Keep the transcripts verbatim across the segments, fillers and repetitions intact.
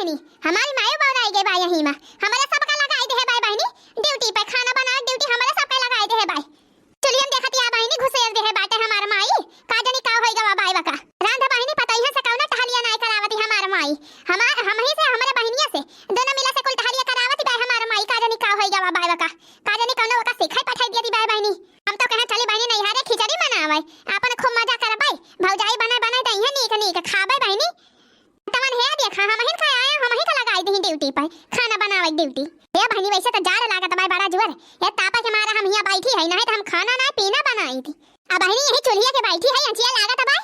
बहिनी, हमारी माई बौराई गई बा यही मा। हमरे सबका लगाई देहे बाय बहिनी, ड्यूटी पे खाना बनावे ड्यूटी हमरे सबका लगाई देहे बाय। चुलियन देखत या बहिनी घुसेर देहे बाटे हमार माई। का जानी का होई गवा बाय बका। रांध बहिनी पतइहन से कौनो टहलिया नाय करावती हमार माई। हमार, हमही से हमरे बहिनिया से दोनों मिला से कुल टहलिया करावती बाय हमार माई। का जानी का होई गवा बाय बका। का जानी कौनो ओका सिखाई पठाई दियती बाय बहिनी। हम तो कहे चली बहिनी नैहरे खिचड़ी मनावे, आपन खूब मजा करबै। भौजाई बने बने दइहे नीक नीक खाबै बहिनी। तवन हे देखा, हमहिन का आया, हमही का लगाई दही ड्यूटी पर, खाना बनावे ड्यूटी। ए बहिनी, वैसे तो जाड़ लागत बा बड़ा जोर। ए तापा के मारे हम हियां बैठी है, नहीं तो हम खाना ना पीना बनाई थी। अब बहिनी यही चूल्हिया के बैठी है, अंचिया लागत बा।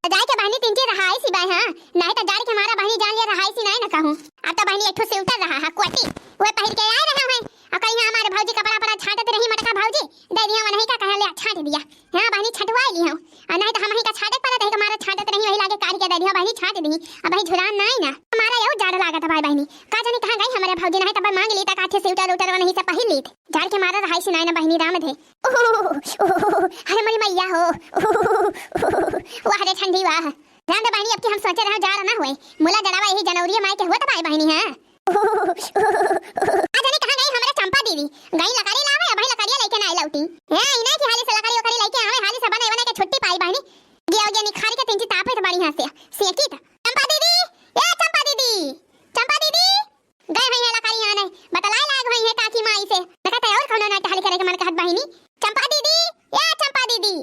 तो जाए के बहिनी तीन चार रहाई सी बाय, हाँ, नहीं तो जाड़ के मारा बहिनी जान लिया रहाई सी नहीं ना कहूँ। अब तो बहिनी एक ठो स्वेटर रहा है, कोटी, वह पहिर के आए रहे हैं। और कहीं हमारे भौजी कपड़ा पड़ा छाटत रही, मटका भौजी, दे दिया, वह नहीं का कहे ले छाट दिया। हाँ बहिनी, छटवाई ली हूँ। आ नहीं तो हमही का छाटे के पड़त है, हमारा छाटत नहीं, वही लागे काढ़ के दे दिया, बहिनी छाट दी। अब वही झुरान नहीं ना। हमारा यहू जाड़ लागत भाई बहिनी। का जानी कहाँ गई हमारे भौजी, नहीं तब मांग ली, तक आठे स्वेटर उटर नहीं से पहिर ली। जाड़ के मारा रहाई से नहीं ना बहिनी, राम धे। उहु, उहु, अरे मोरी मैया हो। उहु, उहु, वाह रे ठंडी वाह। राम दे बहिनी, अब की हम सोचे रहे जाड़ ना हुए। मुला जड़ावा यही जनवरी माई के हुआ तब आई बहिनी, हाँ। आ जाने कहाँ गई हमारे चंपा दीदी? गई लकड़ी लावे, अबही लकड़िया लेके ना आई लौटी। ए, इन्हें की हाली से लकड़ी उकड़ी लेके आवे, हाली से बने बने के छुट्टी पाई बहिनी। गिया उगिया निखारी के तिंची तापे तो बड़ी हंसे। सेकी त। चंपा दीदी, ए चंपा दीदी, चंपा दीदी। गए हुई है लकड़ी आने, बतलाए लाग हुई है काकी माई से। देखा तो और कौनो ना टहल करे के मन कहत बहिनी। चंपा दीदी, ए चंपा दीदी।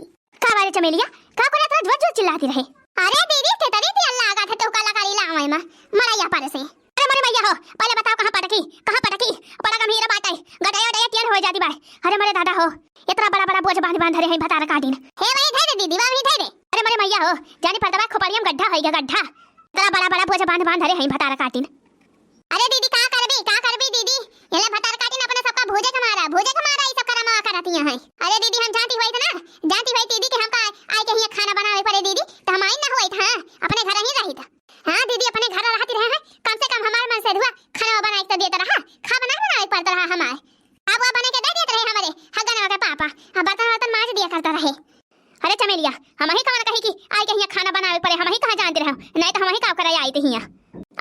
का बारे चमेलिया, का करे इतना जोर जोर चिल्लाती रहे? अरे दीदी, कितनी देर लागा था तोहका लकड़ी लावे में, मड़ैया पर से। अरे मोरे मैया हो, पहले बताओ कहाँ पटकी, कहाँ पटकी? बड़ा गंभीर बात है, गटया उटया टेढ़ हो जाती बाय। अरे मोरे दादा हो, इतना बड़ा बड़ा बोझ बांध बांध रहे हैं भतार काटिन। हे वही धरे दीदी, वही धरे। अरे मोरे मैया हो, जानी पड़ता बा खोपड़िया में गड्ढा होइगा गड्ढा। इतना बड़ा बड़ा बोझ बांध बांध रहे हैं भतार काटिन। अरे दीदी, का करबी, का करबी दीदी? ये ले भतार काटिन अपने सबका भूजे के मारा, भूजे के मारा, ई सब करमवा करतिया हैं। अरे दीदी, हम जानती होई थे ना, जानती होई दीदी कि हमका आए के हियां खाना बनावे पड़े दीदी, तो हम आई ना होई था, अपने घर ही रही था। हाँ दीदी, अपने घर रहती रहे हैं, कम से कम हमारे मन से धुआ खाना बनाए के तो देता रहा, खा बना बनावे पड़ता रहा हमारे। अब वो बने के दे देते रहे हमारे हगनवा के पापा, हाँ, बर्तन वर्तन मांज दिया करता रहे। अरे चमेलिया, हमही कवन कही कि आई के हियां खाना बनावे पड़े, हमही कहाँ जानते रहे, नहीं तो हमही का करे आई थे हियां।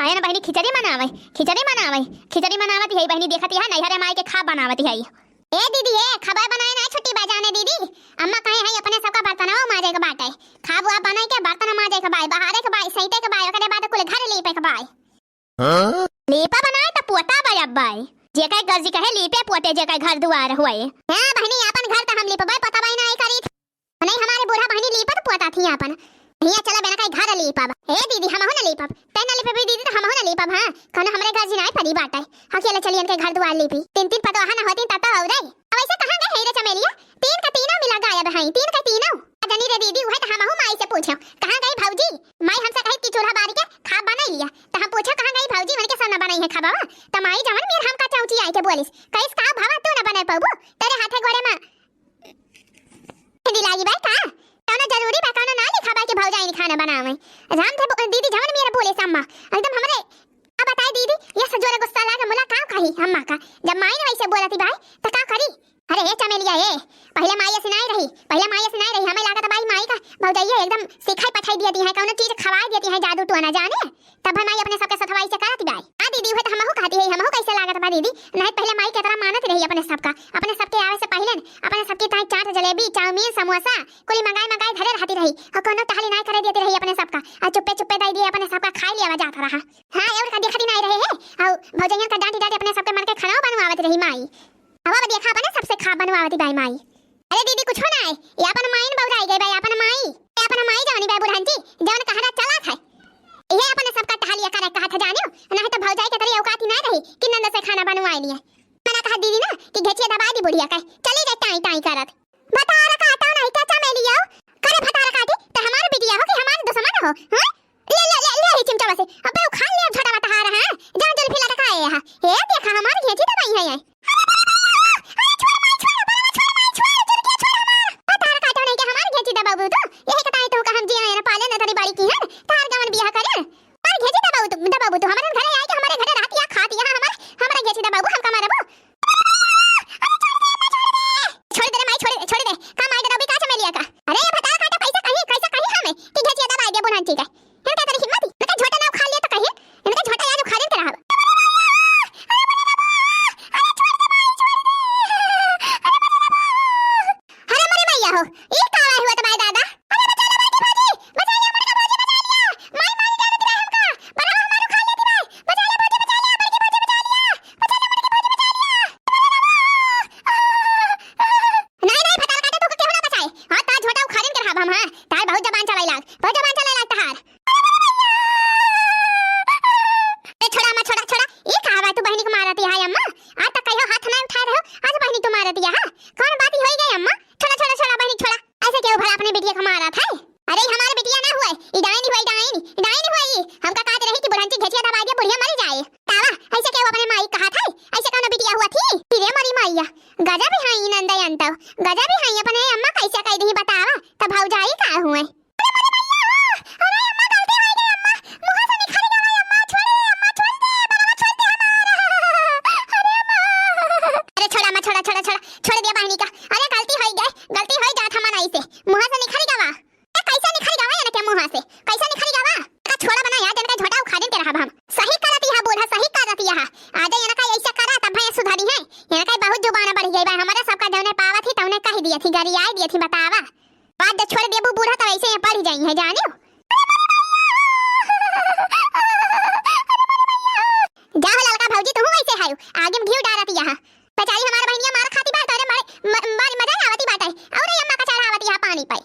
आए ना बहिनी, खिचड़ी बनावे, खिचड़ी बनावे, खिचड़ी बनावत है बहिनी, देखत है नैहरे माई के खा बनावत है। ए दीदी, ए खबर बनाए ना छुट्टी बजाने दीदी, अम्मा कहे है अपने सबका बर्तनवा माजे के बाटे, खा बुआ बनाए के बर्तन माजे के बाय, बहारे के बाय, सैते के बाय, ओकरे बाद कुल घर लीपे के बाय। हाँ? लीपा बनाए त पोता बा अब बाय। जेकर गर्जी कहे लीपे पोते, जेकर घर दुआर होए। हाँ बहिनी, आपन घर त हम लीपबे पोतबे नाई करी। नहीं, हमारे बूढ़ा बहिनी लीपत पोता थी आपन। हिया चला बेना काई घर लीपब। ए दीदी, हमहू न लीपब। तै न लीपबी दीदी, त हमहू न लीपब, हाँ। कौनो हमरे गर्जी नाई पड़ी बाटे। अकेले चलियन के घर दुआर लीपी। तीन तीन पतोहा न होती तब तो और रे। अब ऐसे कहाँ गए है रे चमेलिया? तीन का तीनों मिला गायब हैं, तीन का तीनों। आ जनी रे दीदी, उहे त हमहू माई से पूछो, कहाँ गई भौजी? माई हमसे कही कि चूल्हा बारी के खाब बनाई लिया, त हम पूछो कहाँ गई भौजी, उनके सब न बनाई है खाबा। त माई जवन मेर हमका चौंची आई के बोलिस, कहिस का भवा तू न बनाए पौबू, तेरे हाथे गोड़े में मेहंदी लागी बाई का? कौनो जरूरी बा, कौनो ना लिखा बा कि भौजाई खाना बनावे। राम थे बो-, दीदी जवन मेर बोलिस अम्मा, एकदम हमरे अब बताए दीदी, ये से जोरे गुस्सा लागे मुला का कही अम्मा का? जब माई न वैसे बोलती बाई, त का करी? अरे ए चमेलिया ए, पहिले माई ऐसी नाई रही, पहिले माई ऐसी नाई रही, हमें लागत बाई माई का भौजाइया एकदम सिखाई पठाई दियती है, कौनो चीज खवाई दियती है जादू टोना जाने, तब हम माई अपने सबके सथवाई से करती बाई। हाँ दीदी, उहे त हमहू कहती है, हमहू कैसे लागत बा दीदी, नहीं पहिले माई के तरह मानत रही अपने सबका, अपने सबके आवे से पहिले न, अपने सबकी ताई चाट जलेबी चाउमीन समोसा कुली मंगाई मंगाई धरे रहती रही, और कौनो टहली नाई करे देती रही अपने सबका, और चुप्पे चुप्पे दे दिए अपने सबका खाई लिया जात रहा। हाँ, और का देखती नाई रहे है? अउ भौजैयन का डांटी डांटी अपने सबके मन के खाना बनवावत रही माई। अब, अब देखा अपने सबसे खा बनवावती बाई माई। अरे दीदी, कुछो ना है, ये अपन माई न बौराई गई बाई, अपन माई, ये अपन माई जवनी बाई बुढ़ान जी, जवन कहना चला था। ये अपने सबका टहलिया करे कहा था जानियो, नहीं तो भौजाई के तरह औकात ही ना रही कि नंद से खाना बनवाए लिए। मना कहा दीदी ना कि घेचिया दबाई दी बुढ़िया का, चली जाए टाई टाई करत। भतार काटो नहीं क्या चमेलियो? करे भतार काटी, त हमार बिटिया हो कि हमार दुश्मन हो? हैं? ले, ले, ले, ले ही चिमटा से। अबे उखाड़ ले झटा बता रहा है। जान जुल्फी लटकाए है। हे देखा हमार घेची दबाई है ये। अरे छोड़ माई, छोड़, बलवा छोड़ माई, छोड़, जुल्फिया छोड़ हमार। भतार काटो नहीं क्या हमार घेची दबाबू तू? यही कताई तू का हम जिया ना पाले न तरी बाड़ी की है। तार गवन बियाह करे। तार घेची दबाबू तू, दबाबू तू। हमारे घरे आए के हमारे घरे रहती या खाती यहाँ हमार, हमारा घेची दबाबू, हमका मारबू। छोड़ दे रे माई, छोड़ दे, छोड़ दे। का माई के दबी का चमेलिया का? अरे ये भतार काटा पैसा कहीं, कैसे कहीं हमें कि घेचिया दबाई दे बुढ़ान जी का। इनका तेरी हिम्मत ही, इनका झोटा ना उखाड़ लिया तो कहीं, इनका झोटा या जो उखाड़ हाँ, तहार बहुत जबान चलाए लाग, बहुत जबान चलाए लाग तहार। ए, छोड़ा अम्मा, छोड़ा, छोड़ा। ई का बा तू बहिनी के मारत है अम्मा? आज तक कहियो हाथ ना उठाए रहो, आज बहिनी तू मारत है, हाँ? कौन बात होई गई अम्मा? छोड़ा, छोड़ा, छोड़ा बहिनी, छोड़ा। ऐसे केहू भला अपने बिटिया के मारत है? अरे, ई हमारे बिटिया ना हुए, ई डाइन हुए, डाइन, ई डाइन हुए ई। हमका कहत रही कि बुढ़ंची घेटिया दबाइ दे, बुढ़िया मरी जाए। तावा, ऐसे केहू अपने माई कहत है? ऐसे कौनो बिटिया हुआ थी? कि रे मोरी माइया, गजब है ई नंदयन तो, गजब है अपने अम्मा कैसे कह दी बतावा, तब भौजाई का हुए। अरे अम्मा, गलती हो गई अम्मा, मुँह से निकल गवा अम्मा, छोड़ दे अम्मा, छोड़ दे, बलवा छोड़ दे हमारा। अरे अम्मा। अरे छोड़ा अम्मा, छोड़ा, छोड़ा, छोड़ा, छोड़ दिया बहिनी का। अरे गलती हो गई, गलती हो जात हमन ऐसे, मुँह से निकल गवा। ए, कैसे निकल गवा इनके मुँह से, कैसे निकल गवा? का छोड़ा बना यार, इनका झोटा उखाड़ के रहब हम। सही करत यह बूढ़ा, सही करत यह। आज इनका ऐसे करा तब भैया सुधरी है। इनका बहुत जुबान बढ़ गई बा, हमारे सबका जौने पावत ही तौने कह दिए थी, गरियाए दिए थी, बतावा। बात जो छोड़ देबू बूढ़ा, तब ऐसे ही पड़ जाई है, जानियो। जा हो ललका भौजी, तू ऐसे है, आगे में घी डारत यहाँ। बेचारी हमार बहिनिया मार खाती बात, अरे मारे, म-, मारी मजा आवती बाटे। और ये अम्मा का चढ़ावत यहाँ पानी पाई।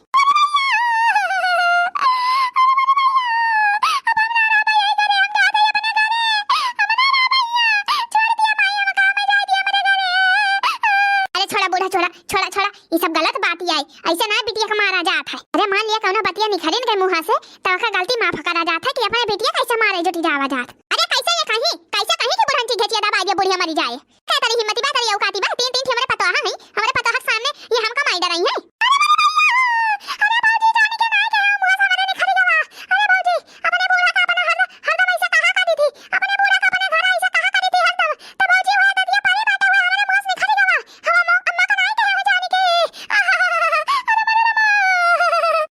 अरे छोड़ा बूढ़ा, छोड़ा, छोड़ा, छोड़ा, ये सब गलत बात ही आई। ऐसे ना बिटिया के मारा जात है। अरे मान लिया कौनो बतिया निखरिन के मुँह से, तो ओकर गलती माफ करा जात है कि अपने बिटिया कैसे मारे जुटी जावा जात। अरे कैसे ये कहीं, कैसे कहीं कि बुढ़ंची घेटिया दबा दे बुढ़िया मरी जाए। का तरी हिम्मती बा, तरी औकाती बा, तीन, तीन ठे हमरे पतोहा हैं, हमरे पतोहा के सामने ये हमका माई डराई हैं। अरे भौजी, जानी के नाई के मुँह से हमरे निखरी गवा। अरे भौजी, अपने बूढ़ा का अपना हर, हरदम ऐसा कहा करी थी, अपने बूढ़ा का अपने घर ऐसा कहा करी थी हरदम। तो भौजी हुआ ददिया पानी बाटे हुआ हमरे मुँह से निखरी गवा। हम अम्मा, अम्मा का नाई के हो जानी के। अरे मरे रे माँ।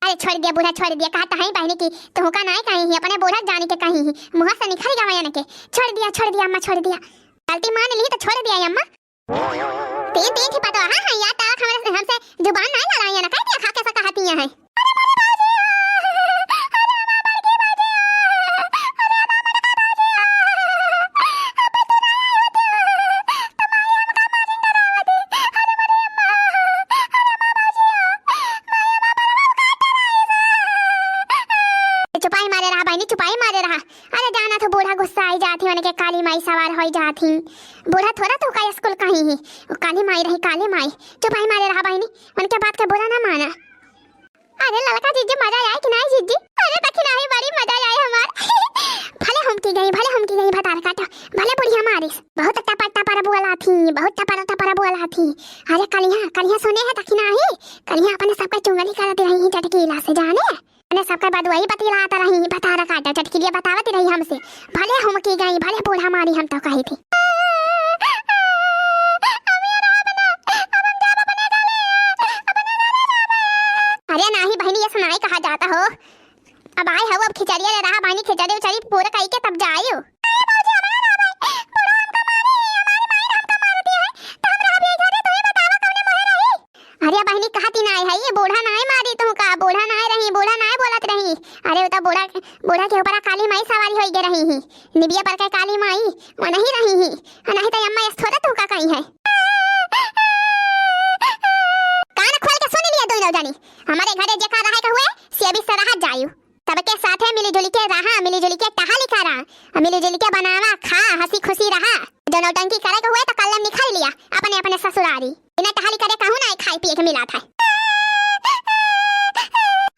अरे छोड़ दिया बूढ़ा, छोड़ दिया, कहत है बहिनी कि तुहका नाई कहीं ही, अपने बूढ़ा जानी के कहीं ही, मुँह से निखरी गवा यानी के। छोड़ दिया, छोड़ दिया अम्मा, छोड़ दिया। गलती मान ली तो छोड़ दिया अम्मा। तीन, तीन ठे पतोहा हैं, हाँ, या तक हमरे, हमसे जुबान ना लड़ाई ना, कह दिया खा कैसा कहती हैं। अरे मोरे बाबूजी, अरे हमार बड़की बाबूजी, अरे हमार बड़का बाबूजी, अब तू ना आई होती, तो माई हमका मारी डरावती। अरे मोरे अम्मा, अरे हमार बाबूजी, माई हमार बड़वा काट डराई। चुपाई मारे रहा बहिनी, चुपाई मारे रहा। अरे जाना तो बूढ़ा गुस्सा आई जात ही, उनके काली माई सवार होई जात ही। बूढ़ा थोड़ा तो का स्कूल कहीं ही, वो काली माई रही, काली माई। चुपाई मारे रहा बहिनी, उनके बात के बुरा ना माना। अरे ललका जीजी मजा आए कि नाई जीजी? अरे दखिनाही बड़ी मजा आए हमार। भले हम की गई, भले हम की गई भतार काटा, भले बुढ़िया मारिस। बहुत टपर टपर बोला थी, बहुत टपर टपर बोला थी। अरे कलिया, कलिया सुने है दखिनाही, कलिया अपने सबका चुंगली करत रही चटकीला से जाने। अपने सबका बदुआई बतिलात रही, भतार काटा चटकीलिया बतावत रही हमसे। भले हम की गई, भले बूढ़ा मारी हम तो कही थी। अरे नाही बहिनी, ये सुनाई कहा जाता हो। अब आए हो, अब खिचड़िया ले रहा बानी, खिचड़ी उचड़ी पूरा कई के तब जायु। अरे बहिनी, कहती नाई है, ये बूढ़ा नाई मारी तुहका, बूढ़ा नाई रही, बूढ़ा नाई बोलत रही। अरे वो तो बूढ़ा, बूढ़ा के ऊपर काली माई सवारी होई गे रही ही, निबिया पर के काली माई, वो नहीं रही ही। नहीं तो अम्मा यस थोड़ा तुहका कही है। कान खोल के सुन लिया दोनों जनी, हमारे घरे जेका रहे के हुए, से अभी से रहा जायु। सबके साथे मिली जुली के रहा, मिली जुली के टहली करा, मिली जुली के बनावा, खा, हंसी खुशी रहा। जो नौटंकी करे के हुए तो कल्ले निकल लिया अपने अपने ससुरारी। इन्हें टहली करे कहूँ ना खाए पिए के मिला था।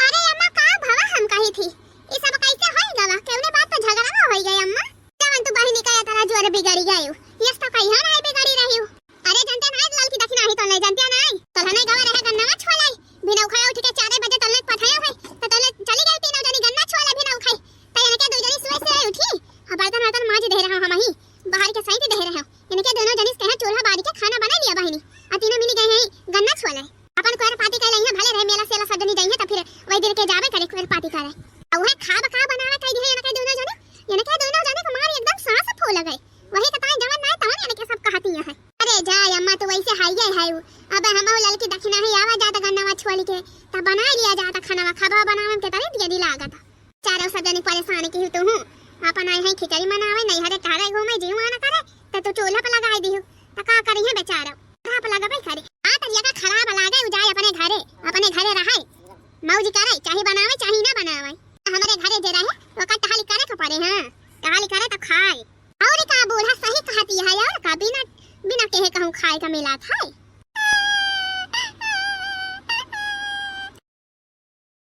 अरे अम्मा, का भवा हम कही थी, ये सब कैसे होई गवा? केवने बात तो झगड़ा ना होई गए अम्मा? जवन तू बहिनी का इतना जोर बिगड़ी गई, यस तो कहीं ना बिगड़ी रही हूँ। अरे जनते नाई ललकी दखिनाही तो नहीं जनते नाई। तलहने गवा रहे गन्नवा छोलाई। बिना उखाया उठ के चार बजे तलने पठाया है। तो तलने चली गई तीनों जनी गन्ना छोला बिना उखाई। तो इनके दो जनी सुबह से उठी। अब बर्तन वर्तन माज दे रहा हम ही। बाहर के साइड दे रहा। इनके दोनों जनी कहे चूल्हा बारी के खाना बना लिया बहिनी। आ तीनों मिली गई हैं गन्ना छोला। अपन कोर पाती कर लइहे भले रहे मेला सेला सब जनी जाइहे तो फिर वही दिन के जावे करे कोर पाती करे। आ उहे खाब का बनावे कह दिहे इनके दोनों जनी। इनके दोनों जनी तुम्हारी एकदम सांस फूल गए। वही के ताई जवन नाई तवन इनके सब कहती है। अरे जा अम्मा, तू वैसे हाइये है उ। अब हम ललकी दखिनाही आवा जात गन्नवा छोली के, तब बना लिया जात खानवा, खाबा बनावे में केतने दिया दी लागत। चारों सब जनी परेशान की तू हूँ। अपन आई है खिचड़ी मनावे, नहीं हरे टहरे घूमे, जीव आना करे, तो तू चूल्हा पे लगाई दिहु। तो का करी है बेचारा? चूल्हा पे लगाबे करे। आ तरिया का खराब लागे, उ जाए अपने घरे, अपने घरे रहे। मौजी का अरे हाँ, काली करे तो खाए। और का बूढ़ा सही कहती है, और का बिना, बिना कहे कहूँ खाए का मिलात है।